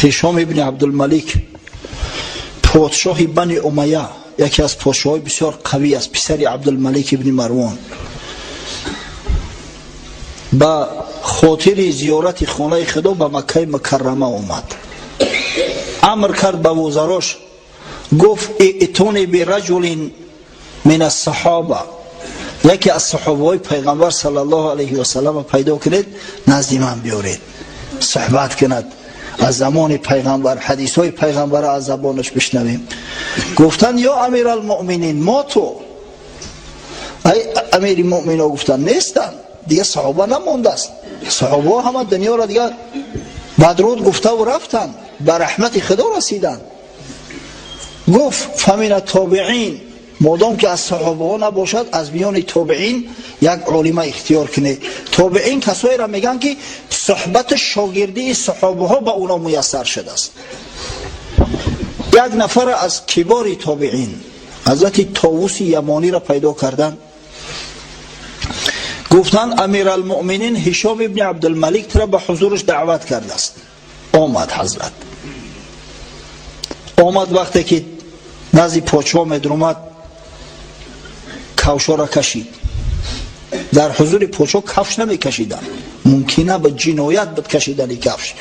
Ҳишом ибни Абдулмалик, подшоҳи Бани Умайя, яке аз подшоҳои бисёр қавӣ аст, писари Абдулмалик ибни Марвон, ба хотири зиёрати хонаи Худо ба Маккаи Мукаррама омад. Амр кард ба вузарош, гуфт: ائتوني برجل من الصحابة, яке аз саҳобаҳои пайғамбар саллаллоҳу алайҳи васаллам пайдо кунед, назди ман биёред, суҳбат кунад, аз замони пайғамбар ҳадисҳои пайғамбара аз забонаш бишнавем. Гуфтанд: ё амиралмуъминин, моту, ай амири муъмино, гуфтанд, нестанд, дига саҳоба намондааст, саҳобаҳо ҳама дунёро дига бадруд гуфтаву рафтанд, ба раҳмати Худо расиданд. Гуфт: فمن التابعين, модом ки аз саҳобаҳо набошад, аз миёни тобеин як олима ихтиёр кунед. Тобеин касоеро мегӯянд, ки суҳбату шогирдии саҳобаҳо ба уно муяссар шудааст. Як нафар аз кибори тобеин, ҳазрати Товуси Ямониро пайдо карданд. Гуфтанд: амиралмуъминин Ҳишом ибни Абдулмалик тра ба ҳузураш даъват кардааст. Омад ҳазрат, омад. Вақте ки назди подшоҳ медромад, кавшора кашид. Дар ҳузури подшоҳ кафш намекашиданд, мумкина ба ҷиноят буд кашидани кафш.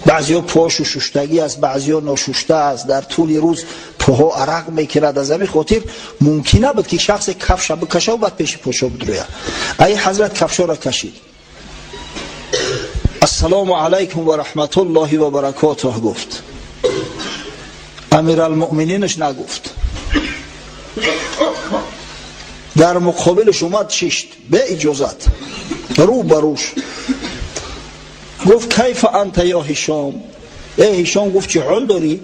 Баъзеҳо пошу шуштагӣ аст, баъзеҳо ношушта аст, дар тӯли рӯз поҳо арақ мекунад. Аз ҳамин хотир мумкина буд, ки шахсе кафша бикашаву баъд пеши подшоҳ бидрояд. Ай ҳазрат кафшора кашид, ассалому алайкум ва раҳматуллоҳи ва баракотуҳ гуфт. Амиралмуъмининаш нагуфт. Дар муқобилаш омад, шишт, бе иҷозат, рӯ ба рӯш. Гуфт: كيف أنت يا هشام? Э Ҳишом, гуфт, чӣ ҳол дорӣ?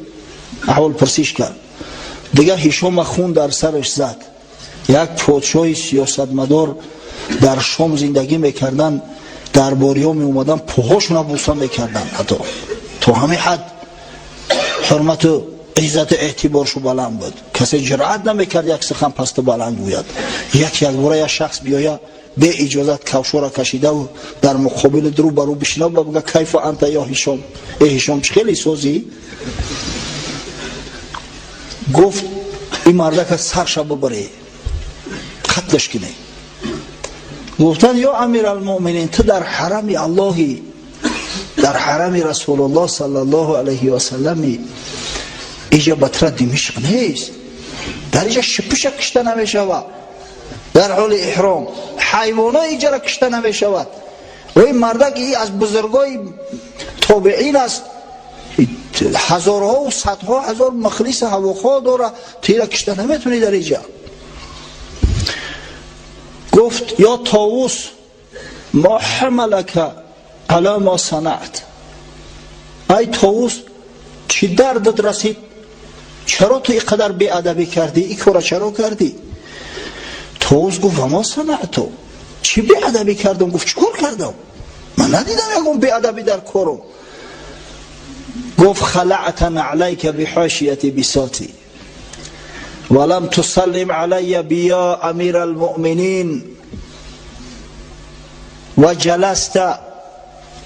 Аҳвол пурсиш кард. Дигар Ҳишома хун дар сараш зад. Як подшоҳи сиёсатмадор дар Шом зиндагӣ мекарданд, дарбориҳо меомаданд, поҳошона буса мекарданд, ҳатто то ҳамин ҳад ҳурмату иззату эътиборшу баланд буд. Касе ҷуръат намекард як сухан пасту баланд гӯяд. Як якбора як шахс биёя, бе иҷозат кавшора кашидаву дар муқобили рӯ ба рӯ бишинав ба буга: كيف أنت يا هشام? Э Ҳишом, чӣ хеле созӣ? Гуфт: ин мардака сарша бибаре, қатлаш кине. Гуфтанд: ё амиралмуъминин, ту дар ҳарами Аллоҳи, дар ҳарами Расулуллоҳ саллаллоҳу алайҳи васаллами, иҷа батра Димишқ нест, дар иҷа шипиша кишта намешавад, дар ҳоли эҳром ҳайвоно иҷара кишта намешавад. Ва ин мардак аз бузургои тобеин аст, ҳазорҳову садҳо ҳазор мухлиси ҳавохо дора, тира кишта наметунӣ дар иҷа. Гуфт: يا طاووس، ما حملك على ما صنعت? Ай Товус, чӣ дардат расид? Чаро ту ин қадар беадабӣ кардӣ? Ин кора чаро кардӣ? Товус гуфт: وما صنعت? Чӣ беадабӣ кардам? Гуфт: чӣ кор кардам? Ман надидам ягон беадабӣ дар корум. Гуфт: خلعت نعليك بحاشية بساطي ولم تسلم علي بيا أمير المؤمنين وجلست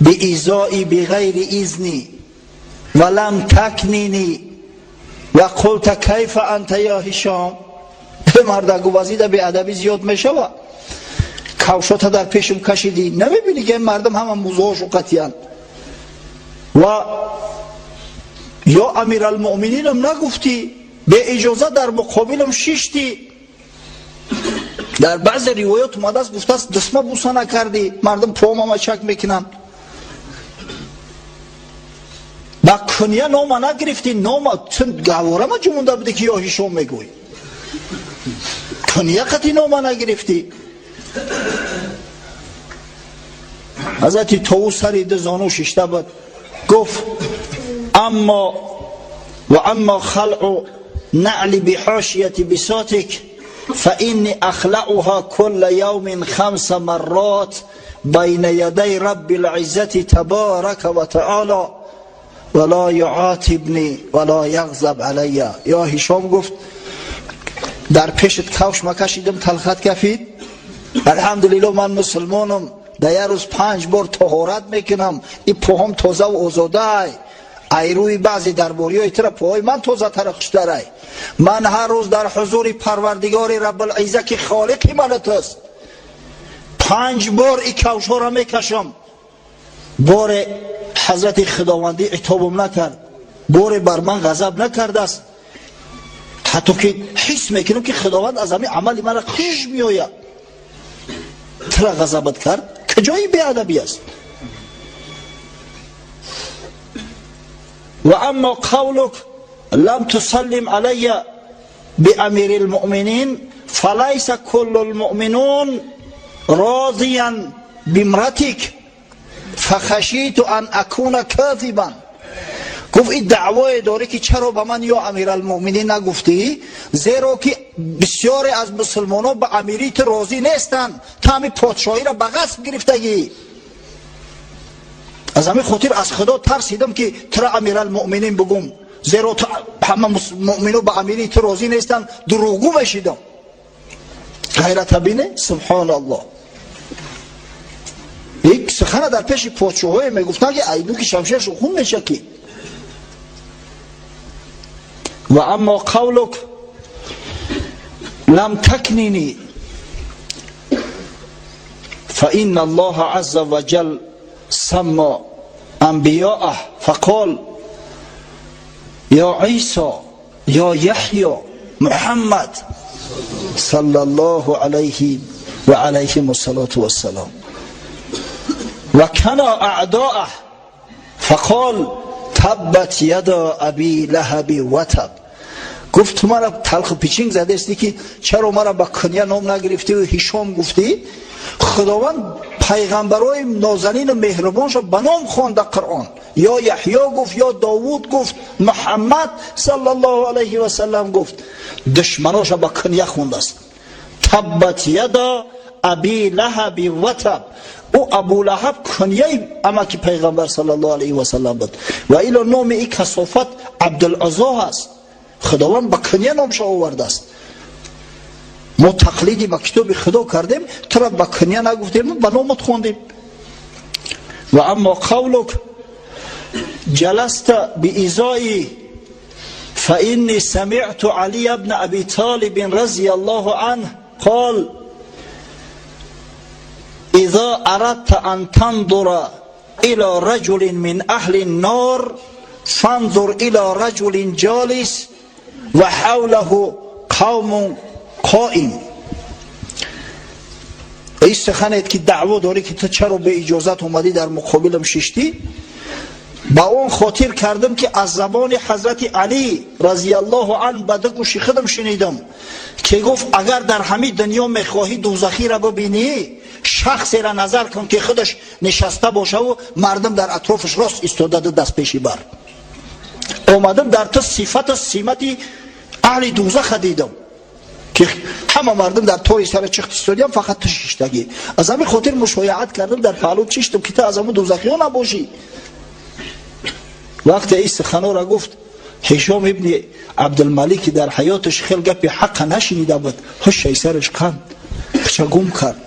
بإزائي بغير إذني ولم تكنني وقلت كيف أنت يا هشام? Мардак гуфт: аз беадабӣ зиёд мешава? Кавшота дар пешум кашидӣ, намебинӣ, ки мардум ҳама музоҳошу қатиянд, ва ё амиралмуъмининам нагуфтӣ, беиҷоза дар муқобилам шиштӣ. Дар баъзе ривоят омадааст, гуфтааст: дастма буса накардӣ, мардум помама чак мекунанд, ба куния нома нагирифтӣ, нома чун гаҳворама ҷумонда будӣ, ки ё Ҳишом мегӯй, куния қати нома нагирифтӣ. Ҳазрати Товус сари ду зону шишта буд. Гуфт: أما وأما خلع نعلي بحاشية بساطك فإني أخلعها كل يوم خمس مرات بين يدي رب العزة تبارك وتعالى ولا يعاتبني ولا يغضب علي. Ё Ҳишом, гуфт, дар пешат кавш макашидам, талхат кафид. Алҳамдулилло, ман мусулмонам, дар як рӯз панҷ бор тоҳорат мекунам, и поҳом тозаву озодай. Ай рӯи баъзе дарбориҳои тура пойҳои ман тозатара, хуштарай. Ман ҳар рӯз дар ҳузури Парвардигори Раббулизза, ки холиқи мана туст, 5 бор и кавшҳоро мекашам. Боре ҳазрати худовандӣ итобам накард, боре бар ман ғазаб накардааст. Ҳатто ки ҳис мекунам, ки Худованд аз ҳамин амали мана хуш меояд. Тура ғазабат кард, куҷои беадабӣ аст? Ва аммо қавлук лам тусаллим алайя биамири лмуъминин фалайса куллу лмуъминун розиян бимратик фахашиту ан акуна козибан. Гуфт, ин даъвое дорӣ, ки чаро ба ман ё Амиралмуъминин нагуфтӣ, зеро ки бисёре аз мусулмонон ба амирии ту розӣ нестанд. Ту ҳамин подшоҳиро ба ғасб гирифтагӣ. Аз ҳамин хотир аз Худо тарсидам, ки тура Амиралмуъминин бугум, зеро ҳама муъмино ба амирии ту розӣ нестанд, дурӯғгӯ мешидам. Ғайрата бине, субҳоналлоҳ. Як сухана дар пеши подшоҳое мегуфтанд, ки айду ки шамшершо хун меша ки. Ва аммо қавлук лам такнини фаинна Аллоҳа азза ва ҷал самма анбиёаҳ фақол ё Исо, ё Яҳё, Муҳаммад саллаллоҳу алайҳи ва алайҳим ассалоту вассалом, ва кана аъдоаҳ фақол таббат яда аби лаҳаби ватаб. Гуфт, ту мара талху пичинг задести, ки чаро мара ба куня ном нагирифтиву Ҳишом гуфтӣ. Худованд пайғамбарои нозанину меҳрубоншо ба ном хонда Қуръон: ё Яҳё гуфт, ё Довуд гуфт, Муҳаммад саллаллоҳу алайҳи васаллам гуфт. Душманоша ба куня хондааст: таббат яда аби лаҳаби ватаб. Ӯ Абулаҳаб куняи амаки пайғамбар саллаллоҳу алайҳи васаллам буд ва ило номи и касофат Абдулузо ҳаст. Худованд ба куня номша овардааст. Мо тақлиди ба китоби Худо кардем, тура ба куня нагуфтем, ба номат хондем. Ва аммо қавлук ҷаласта биизои фаинни самиъту Алия бна Аби Толибин разияллоҳу анҳ қол: изо арадта ан тандура ило раҷулин мин аҳли ннор, фанзур ило раҷулин ҷолис ва ҳавлаҳу қавмун қоим. Ин суханет, ки даъво дорӣ, ки ту чаро беиҷозат омадӣ, дар муқобилам шиштӣ, ба он хотир кардам, ки аз забони ҳазрати Алӣ разияллоҳу анҳ ба ду гӯши худам шунидам, ки гуфт: агар дар ҳамин дунё мехоҳӣ дӯзахиро бибинӣ, шахсеро назар кун, ки худаш нишаста бошаву мардум дар атрофаш рост истодаду даст пеши бар. Омадам, дар ту сифату симати аҳли дӯзаха дидам, ки ҳама мардум дар тори сара чихт истодиям, фақат ту шиштагӣ. Аз ҳамин хотир мушояат кардам, дар паҳлӯ чиштам, ки ту аз ҳамун дӯзахиҳо набошӣ. Вақте ин суханора гуфт, Ҳишом ибни Абдулмалик, ки дар ҳаёташ хел гапи ҳаққа нашинида буд, ҳушшаи сараш қанд хича гум кард.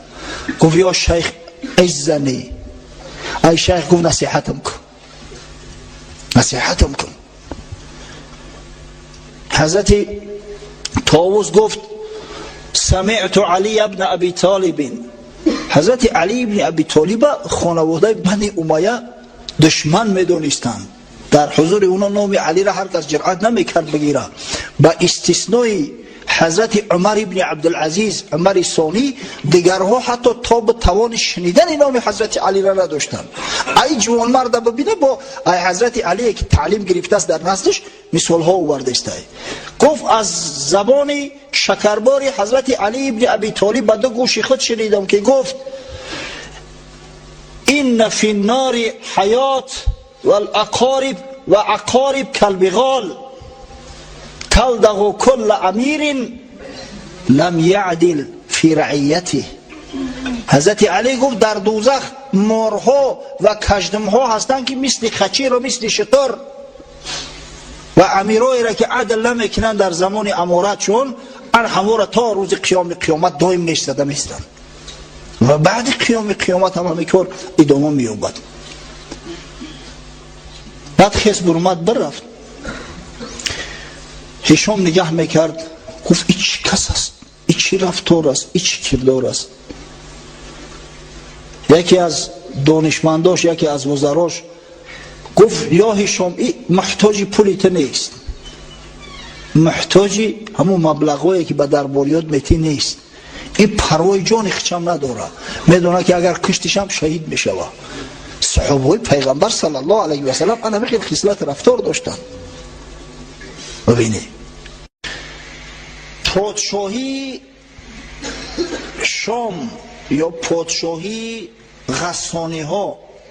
Гуфт: ё шайх, иззани, ай шайх, гуфт, насиҳатам кун, насиҳатам кун. Ҳазрати Товус гуфт: самиъту Алия бна Аби Толибин. Ҳазрати Али ибни Аби Толиба хонаводаи Бани Умая душман медонистанд. Дар ҳузури уно номи Алиро ҳар кас ҷуръат намекард бигира, ба истиснои ҳазрати Умар ибни Абдулазиз, Умари Сонӣ. Дигарҳо ҳатто тобу тавони шунидани номи ҳазрати Алиро надоштанд. Ай ҷавонмарда бибина, бо ай ҳазрати Алие, ки таълим гирифтааст, дар наслиш мисолҳо овардаистай. Гуфт: аз забони шакарбори ҳазрати Али ибни Аби Толиб ба ду гӯши худ шунидам, ки гуфт: инна фи ннори ҳаёт валақориб ва ақориб калбиғол талдағу кулла амирин лам яъдил фи раиятиҳ. Ҳазрати Алӣ гуфт: дар дӯзах морҳо ва каждумҳо ҳастанд, ки мисли хачиру мисли шутур, ва амироеро, ки адл намекунанд дар замони аморатшон, ан ҳамора то рӯзи қиёми қиёмат доим мешзада местанд ва баъди қиёми қиёмат ҳам ҳамин кор идома меёбад. Баъд хес бурмад бирафт. Ҳишом нигаҳ мекард, гуфт: ин чӣ кас аст, ин чӣ рафтор аст, ин чӣ кирдор аст? Яке аз донишмандош, яке аз вузарош гуфт: ё Ҳишом, ин муҳтоҷи пули ту нест, муҳтоҷи ҳамун маблағҳое ки ба дарбориёт метӣ нест, ин парвои ҷони хичам надорад, медонад ки агар куштишам шаҳид мешавад. Саҳобаҳои пайғамбар саллаллоҳу алайҳи васаллам ана ҳамин хел хислати рафтор доштанд. Бибинед, подшоҳии Шом ё подшоҳии Ғассониҳо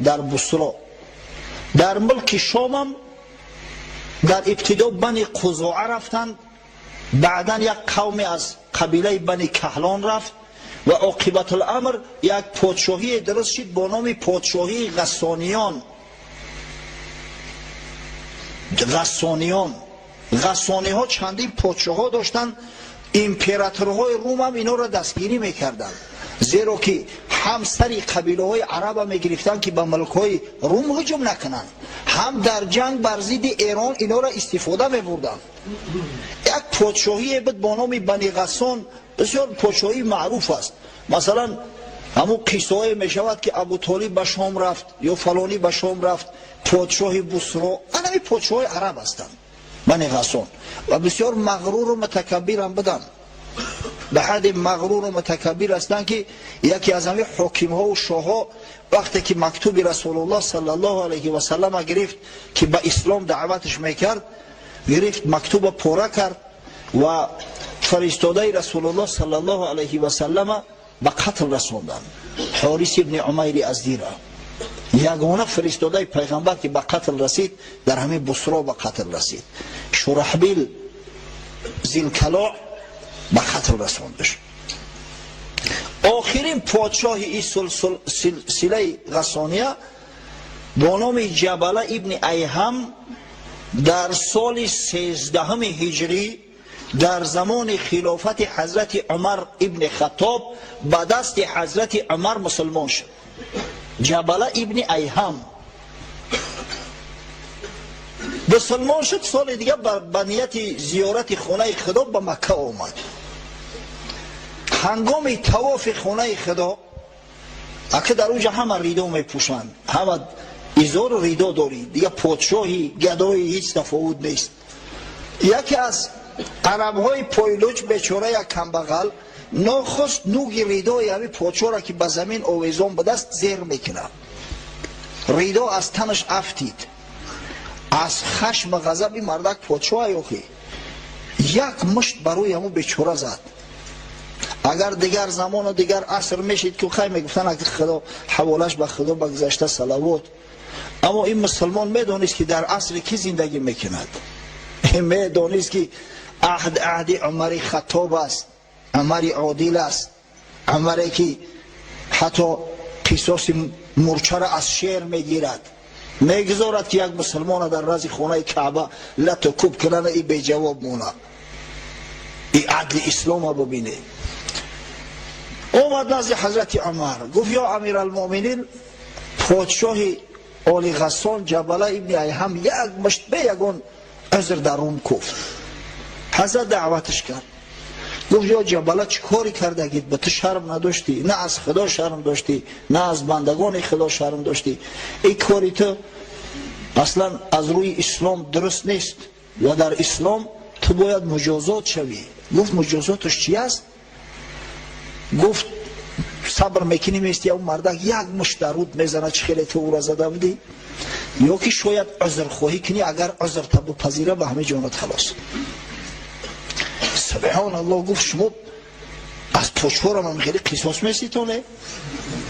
дар Бусро, дар мулки Шомам дар ибтидо Бани Қузоа рафтанд, баъдан як қавме аз қабилаи Бани Каҳлон рафт ва оқибатуламр як подшоҳие дуруст шид бо номи подшоҳии Ғассониён. Ғассониён, Ғассониҳо чандин подшоҳҳо доштанд. Императорҳои Рум ҳам инҳоро дастгирӣ мекарданд, зеро ки ҳам сари қабилаҳои араба мегирифтанд, ки ба мулкҳои Рум ҳуҷум накунанд, ҳам дар ҷанг бар зидди Эрон инҳоро истифода мебурданд. Як подшоҳие буд бо номи Бани Ғассон, бисёр подшоҳии маъруф аст. Масалан, ҳамун қиссаҳое мешавад, ки Абутолиб ба Шом рафт ё фалонӣ ба Шом рафт, подшоҳи Бусро. Анами подшоҳои араб ҳастанд Бани Ғассон ва бисёр мағруру мутакаббирам буданд. Ба ҳадди мағруру мутакаббир ҳастанд, ки яке аз ҳамин ҳокимҳову шоҳҳо вақте ки мактуби Расулуллоҳ саллаллоҳу алайҳи васаллама гирифт, ки ба ислом даъваташ мекард, гирифт мактуба пора кард ва фаристодаи Расулуллоҳ саллаллоҳу алайҳи васаллама ба қатл расонданд, Ҳорис ибни Умайри Аздира. Ягона фиристодаи пайғамбар, ки ба қатл расид, дар ҳамин Бусро ба қатл расид. Шураҳбил Зилкалоъ ба қатл расондаш. Охирин подшоҳи ин силсилаи Ғассония бо номи Ҷабала ибни Айҳам дар соли 13-уми ҳиҷрӣ, дар замони хилофати ҳазрати Умар ибни Хаттоб, ба дасти ҳазрати Умар мусулмон шуд. Ҷабала ибни Айҳам мусулмон шуд. Соли дига ба нияти зиёрати хонаи Худо ба Макка омад. Ҳангоми тавофи хонаи Худо, ака, дар онҷа ҳама ридо мепӯшанд, ҳама изору ридо дорӣ, дига подшоҳи, гадои, ҳеҷ тафовут нест. Яке аз арабҳои пойлуч, бечора, як камбағал, нохост нуги ридои ҳамин подшоҳро, ки ба замин овезон будаст, зер мекунад. Ридо аз танаш афтид. Аз хашма ғазаб ин мардак, подшоҳ охи, як мушт барои ҳамун бечора зад. Агар дигар замону дигар аср мешид, ки хай, мегуфтанд, аки Худо ҳаволаш ба Худо, ба гузашта салавот. Аммо ин мусулмон медонист, ки дар асри кӣ зиндагӣ мекунад, медонист, ки аҳд аҳди Умари Хаттоб аст, Умари одил аст, Умаре ки ҳатто қисоси мурчаро аз шер мегирад, мегузорад, ки як мусулмона дар рази хонаи Каъба лату куб кунана, и беҷавоб монад. И адли ислома бубинед. Омад назди ҳазрати Умар, гуфт: «Ё Амиралмуъминин, подшоҳи оли Ғассон Ҷабала ибни Айҳам як мушт бе ягон узр дар рум куфт». Ҳазрат даъваташ кард, гуфт: «Ё Ҷабала, чӣ коре кардагид? Ба ту шарм надоштӣ? На аз Худо шарм доштӣ, на аз бандагони Худо шарм доштӣ. Ин кори ту аслан аз рӯи ислом дуруст нест ва дар ислом ту бояд муҷозот шавӣ». Гуфт: «Муҷозоташ чи аст?» Гуфт: «Сабр мекунӣ, мести он мардак як мушт дар руд мезанад, чӣ хеле ту ӯра зада будӣ, ё ки шояд узрхоҳӣ кунӣ. Агар узрта бипазира, ба ҳамаи ҷонат халос». Субҳоналлоҳ, гуфт: «Шумо аз подшоҳрам ам хеле қисос меситоне?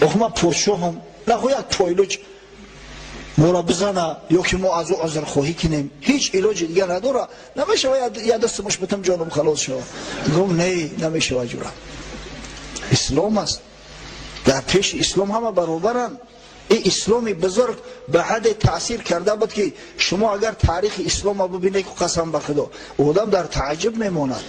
Ох, ман подшоҳам, нахо як пойлуч моро бизана ё ки мо аз ӯ узрхоҳӣ кунем, ҳеҷ илоҷи дига надора? Намешава я дасту мушт битам, ҷоном халос шава?» Гуфт: «Не, намешава, ҷура, ислом аст, дар пеши ислом ҳама баробаранд». Ин исломи бузург ба ҳадде таъсир карда буд, ки шумо агар таърихи ислома бубинед, қасам ба Худо, одам дар тааҷҷуб мемонад.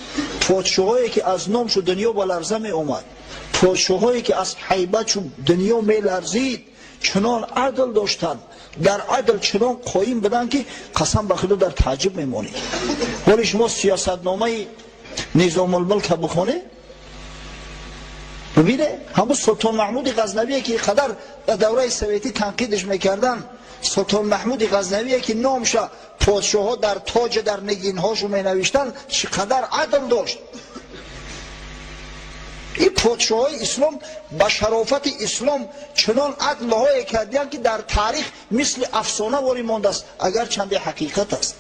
Подшоҳое ки аз номшу дунё ба ларза меомад, подшоҳое ки аз ҳайбатшу дунё меларзид. Чунон адл доштанд, дар адл чунон қоим буданд, ки қасам ба Худо, дар таъҷуб мемонед. Ҳоли шумо сиёсатномаи Низомулмулка бихонед, бибине, ҳамун Султон Маҳмуди Ғазнавие, ки қадар дар давраи советӣ танқидаш мекарданд, Султон Маҳмуди Ғазнавие, ки номша подшоҳҳо дар тоҷа, дар нигинҳошу менавиштанд, чӣ қадар адл дошт. Ин подшоҳои ислом ба шарофати ислом чунон адлҳое кардиянд, ки дар таърих мисли афсона ворӣ мондааст, агар чанде ҳақиқат аст.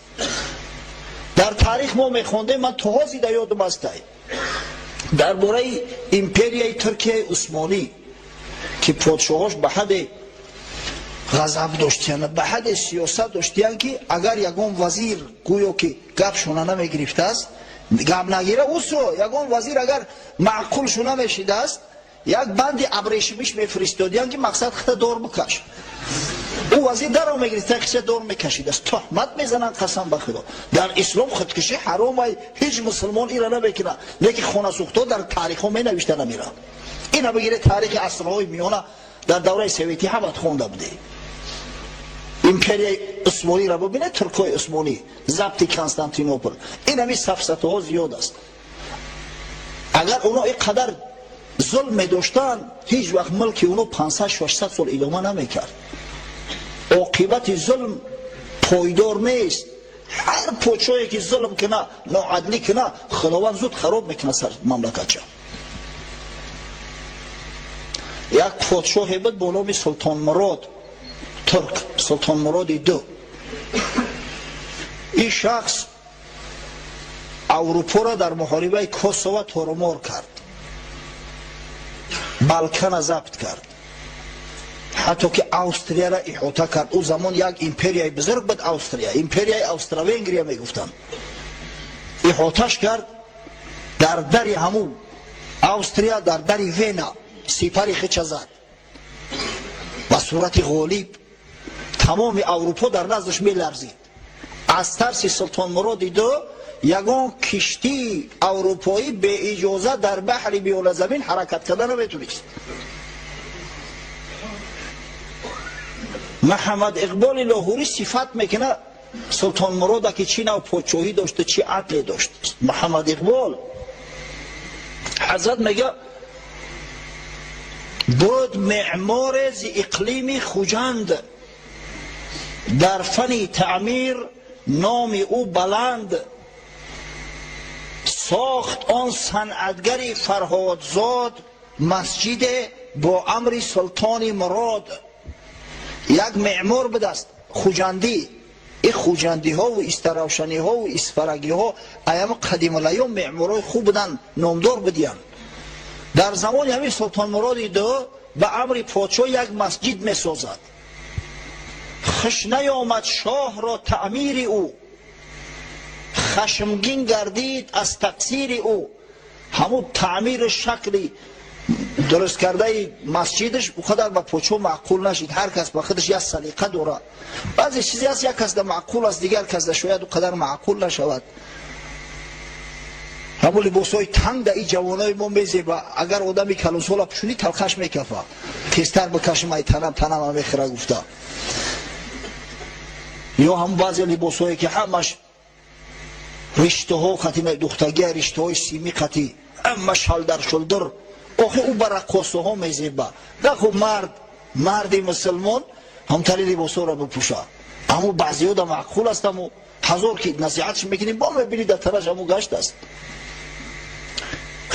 Дар таърих мо мехондем, ман то ҳозир дар ёдам астай, дар бораи империяи Туркияи Усмонӣ, ки подшоҳош ба ҳадде ғазаб доштиянд, ба ҳадде сиёсат доштиянд, ки агар ягон вазир гӯё ки гапшона намегирифтааст, гап нагира усо, ягон вазир агар маъқулшу намешидааст, як банди абрешимиш мефиристодиянд, ки мақсад хита дор бикаш. Ӯ вазир даро мегирифта, хиса дор мекашидааст. Туҳмат мезананд, қасам ба Худо. Дар ислом худкушӣ ҳаромай, ҳеҷ мусулмон ира намекунад, лекин хонасӯхтҳо дар таърихҳо менавишта намеранд. Ина бигире, таърихи асрҳои миёна, дар давраи советӣ ҳамат хонда будем. Империяи Усмониро бубинед, туркҳои усмонӣ, забти Константинопол, ин ҳами сафсатаҳо зиёд аст. Агар оно ин қадар зулм медоштанд, ҳеҷ вақт мулки оно 500-600 сол идома намекард. Оқибати зулм пойдор нест. Ҳар подшоҳе ки зулм куна, ноадлӣ куна, Худованд зуд хароб мекунад сар мамлакатша. Як подшоҳе буд бо номи Султонмурод Турк, Султонмуроди Ду. Ин шахс Аврупоро дар муҳорибаи Косова торумор кард, Балкана забт кард, ҳатто ки Австрияро иҳота кард. Ӯ замон як империяи бузург буд Австрия, империяи Австро-Венгрия мегуфтанд. Иҳоташ кард, дар дари ҳамун Австрия, дар дари Вена сипари хича зад ба сурати ғолиб. Тамоми Аврупо дар наздаш меларзид аз тарси Султонмуроди Ду. Ягон киштии аврупоӣ беиҷоза дар баҳри Миёназамин ҳаракат карда наметунист. Муҳаммад Иқболи Лоҳурӣ сифат мекунад Султонмурода, ки чӣ нав подшоҳӣ дошта, чӣ адле дошт. Муҳаммад Иқбол ҳазрат мега: буд меъморе зи иқлими Хуҷанд, дар фани таъмир номи ӯ баланд. Сохт он санъатгари Фарҳодзод масҷиде бо амри султони Мурод. Як меъмор будааст хуҷандӣ. И хуҷандиҳову истаравшаниҳову исфарагиҳо аями қадимулайём меъморҳои хуб буданд, номдор будиянд. Дар замони ҳамин Султонмуроди Ду ба амри подшоҳ як масҷид месозад. Хуш наёмад шоҳро таъмири ӯ, хашмгин гардид аз тақсири ӯ. Ҳамун таъмири, шакли дуруст кардаи масҷидаш ӯ қадар ба подшоҳ маъқул нашид. Ҳар кас ба худаш як салиқа дорад. Баъзе чизе ҳаст, як кас да маъқул аст, дигар кас да шояд ӯ қадар маъқул нашавад. Ҳамун либосҳои танг да и ҷавонои мо мезеба, агар одами калонсола пӯшунӣ, талхаш мекафа, тезтар бикашим, ай танам танама мехӯра гуфта. Ё ҳам баъзе либосҳое, ки ҳамаш риштаҳо қати духтагия, риштаҳои сими қати, ҳама шалдар шулдур, охи ӯ ба раққосаҳо мезеба. Наху мард, марди мусулмон ҳамтари либосҳоро бипӯша. Аммо баъзеҳо да маъқул аст. Аммо ҳазор ки насиҳатш мекунем, бо мебинӣ, дар танаш ҳамун гашт аст.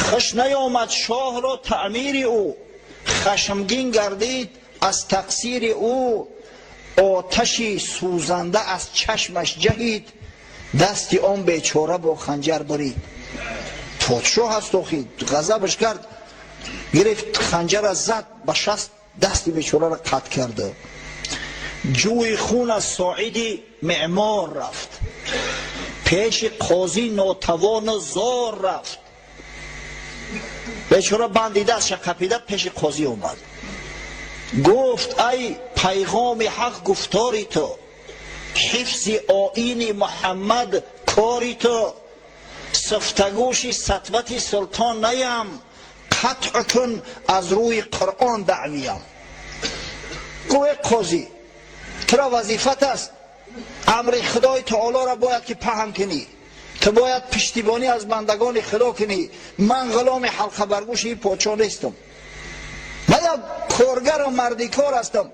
Хуш наёмад шоҳро таъмири ӯ, хашмгин гардид аз тақсири ӯ. Оташи сӯзанда аз чашмаш ҷаҳид, дасти он бечора бо ханҷар бурид. Подшоҳ ҳаст, охи ғазабаш кард, гирифт ханҷара, зад ба шаст, дасти бечораро қатъ карда. Ҷӯи хун аз соиди меъмор рафт, пеши қозӣ нотавону зор рафт. Бечора банди дастша қапида пеши қозӣ омад. Гуфт: ай пайғоми ҳақ гуфтори ту, ҳифзи оини Муҳаммад кори ту, сифтагӯши сатвати султон наям, қатъ кун аз рӯи Қуръон даъвиям. Гӯе қозӣ, туро вазифат аст, амри Худои Таолоро бояд ки паҳн кунӣ, ту бояд пуштибонӣ аз бандагони Худо кунӣ. Ман ғуломи ҳалқабаргӯши подшоҳ нестам, ман як коргару мардикор ҳастам.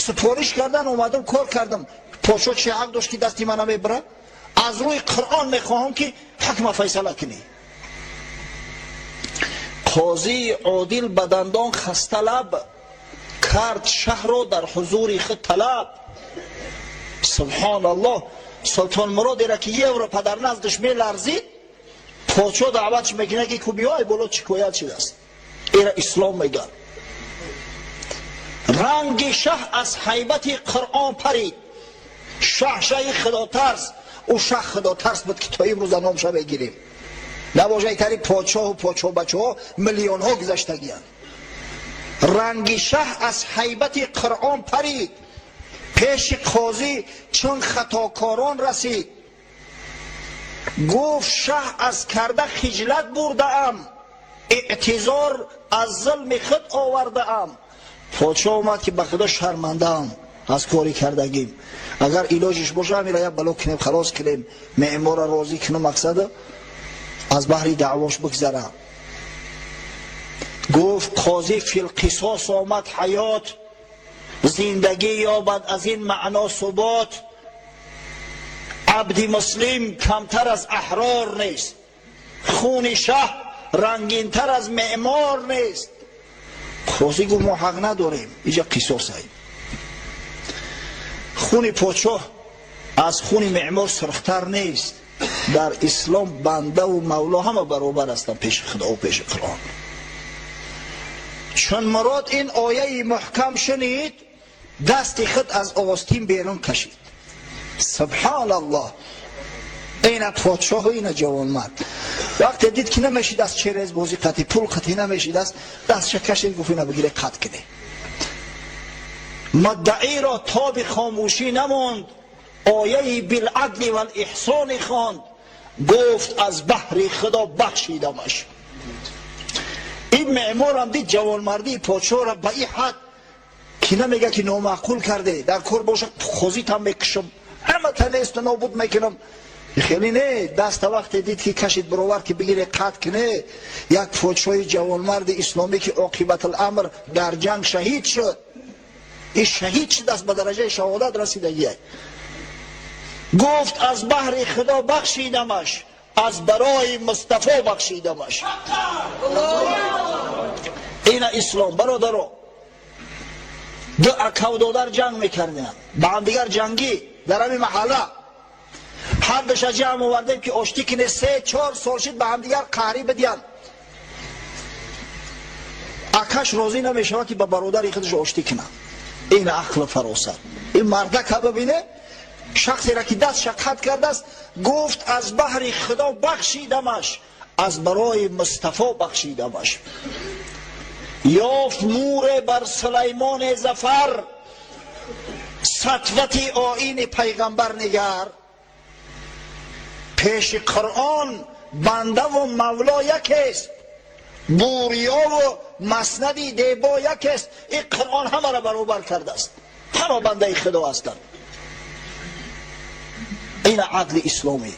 Супориш кардан омадам, кор кардам. Подшоҳ чӣ ҳақ дошт, ки дасти мана мебарад? Аз рӯи Қуръон мехоҳам, ки ҳукма файсала кунӣ. Қозии одил ба дандон хасталаб кард, шаҳрро дар ҳузури худ талаб. Субҳоналлоҳ! Султон Муродеро, ки Европа дар наздаш меларзид, подшоҳ даъватш мекунад, ки ку биёй боло, шикоят шудааст. Эра ислом мегӯяд. Ранги шаҳ аз ҳайбати Қуръон парид. Шаҳ шаҳи худотарс, ӯ шаҳ худотарс буд, ки то имрӯза номша мегирем. Набошайтари подшоҳу подшоҳбачаҳо миллионҳо гузаштагиянд. Ранги шаҳ аз ҳайбати Қуръон парид, пеши қозӣ чун хатокорон расид. Гуфт: «Шаҳ, аз карда хиҷлат бурдаам, эътизор аз зулми худ овардаам». Подшоҳ омад, ки ба Худо шармандаам аз кори кардагим, агар илоҷиш боша, амира як бало кунем, халос кунем, меъморро розӣ кунам, мақсада аз баҳри даъвош бигзара. Гуфт қозӣ: «في القصاص омад ҳаёт, зиндагӣ ёбад аз ин маъно субот. Абди муслим камтар аз аҳрор нест, хуни шаҳ рангинтар аз меъмор нест». Қозӣ гуфт: «Мо ҳақ надорем, иҷа қисосай. Хуни подшоҳ аз хуни меъмор сурхтар нест. Дар ислом бандаву мавло ҳама баробар ҳастанд пеши Худову пеши Қуръон». Чун Мурод ин ояи муҳкам шунид, дасти худ аз остин берун кашид. Субҳоналлоҳ! Ина подшоҳу ина ҷавонмард. Вақте дид, ки намешид аз через бозӣ қатӣ, пул қатӣ намешидаст, дастша кашид, гуфт: «Ина бигире, қатъ кине». Муддаиро тоби хомӯшӣ намонд, ояи بالعدل والإحسان хонд. Гуфт: «Аз баҳри Худо бахшидамаш». Ин меъморам дид ҷавонмардии подшоҳро ба ин ҳад, ки намега, ки номаъқул карде, дар кор боша, қозитам мекушам, ҳамата несту нобуд мекунам. Хеле не, даста вақте дид, ки кашид, бировар, ки бигире, қатъ кине, як подшоҳи ҷавонмарди исломӣ, ки оқибатуламр дар ҷанг шаҳид шуд, ин шаҳид шудааст, ба дараҷаи шаҳодат расидагия. Гуфт: «Аз баҳри Худо бахшидамаш, аз барои Мустафо бахшидамаш». Ина ислом, бародаро. Ду акавдодар ҷанг мекарданд ба ҳамдигар, ҷангӣ дар ҳамин маҳалла. Ҳардуша ҷамъ овардем, ки оштӣ кине. 3-4 сол шид, ба ҳамдигар қаҳрӣ бидиҳанд. Акаш розӣ намешавад, ки ба бародари худаш оштӣ кунад. Ин ақлу фаросат, ин мардака бибине, шахсеро, ки дастша қатъ кардааст. Гуфт: «Аз баҳри Худо бахшидамаш, аз барои Мустафо бахшидамаш». Ёфт муре бар Сулаймоне зафар, сатвати оини пайғамбар нигар. Пеши Қуръон бандаву мавло якест, буриёву маснади дебо якест. Ин Қуръон ҳамаро баробар кардааст, ҳама бандаи Худо ҳастанд. Ина адли исломӣ.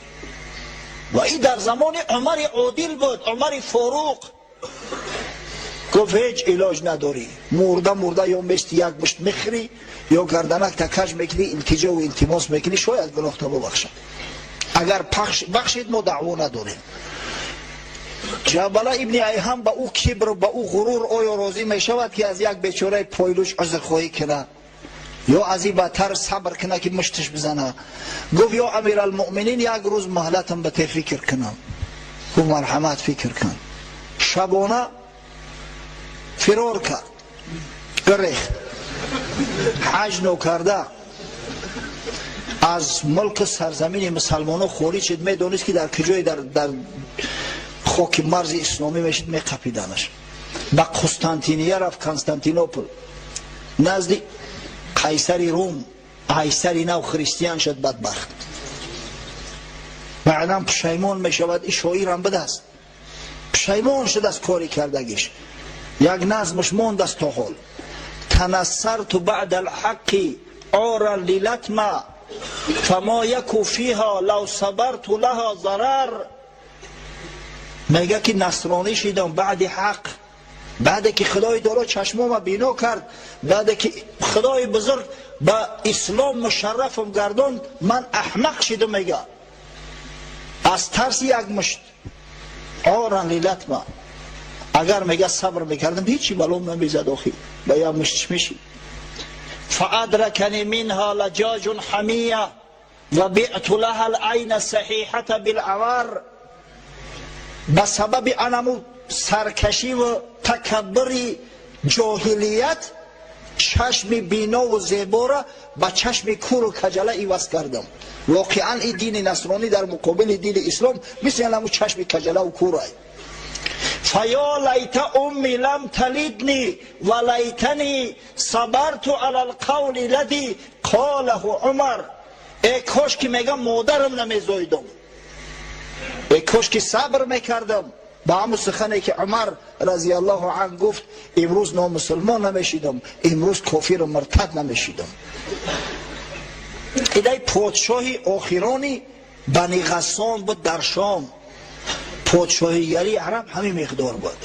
Ва ин дар замони Умари одил буд, Умари Форуқ. Гуфт: «Ҳеҷ илоҷ надорӣ, мурда мурда ё мести як мушт мехӯрӣ, ё гарданакта каж мекунӣ, илтиҷову илтимос мекунӣ, шояд гуноҳта бубахшад. Агар бахшид, мо даъво надорем». Ҷабала ибни Айҳам ба ӯ кибр, ба ӯ ғурур оё розӣ мешавад, ки аз як бечораи пойлуш узрхоҳӣ кунад ё аз ин бадтар сабр кунад, ки мушташ бизана? Гуфт: «Ё амиралмуъминин, як рӯз муҳлатам ба те, фикр кунам». Гуфт: «Марҳамат, фикр кун». Шабона фирор кард, гирехт, ҳаҷ нокарда аз мулку сарзамини мусалмонон хориҷ шуд. Медонист, ки дар куҷое дар хоки марзи исломӣ мешид, меқапиданаш. Ба Қустантиния рафт, Константинопол, назди қайсари Рум. Қайсари нав христиан шуд, бадбахт. Баъдан пушаймон мешавад. И шоирам будааст, пушаймон шуд аз кори кардагиш. Як назмаш мондааст то ҳол. تنصرت بعد الحق عارا للطمة فما يك فيها لو صبرت لها ضرر. Мега ки насронӣ шидам баъди ҳақ, баъде ки Худои таоло чашмома бино кард, баъде ки Худои бузург ба ислом мушаррафам гардонд, ман аҳмақ шидам, мега, аз тарси як мушт عارا للطمة. Агар, мега, сабр мекардам, ҳичи балом намезад. Охи ба як мушт чӣ мешид? فأدركني منها لجاج حمية وبعت لها العين الصحيحة بالعور. Ба сабаби анаму саркашиву такаббури ҷоҳилият чашми бинову зебора ба чашми куру каҷала иваз кардам. Воқеан, ин дини насронӣ дар муқобили дини ислом мисли анаму чашми каҷалаву курай. فيا ليت أمي لم تلدني وليتني صبرت على القول الذي قاله عمر. Э кош ки, мегам, модарам намезоидам, э кош ки сабр мекардам ба ҳамун сухане ки Умар разиаллоҳу ан гуфт, имрӯз номусулмон намешидам, имрӯз кофиру муртад намешидам. Идай подшоҳи охирони Бани Ғассон буд дар Шом. Подшоҳигарии араб ҳамин миқдор буд.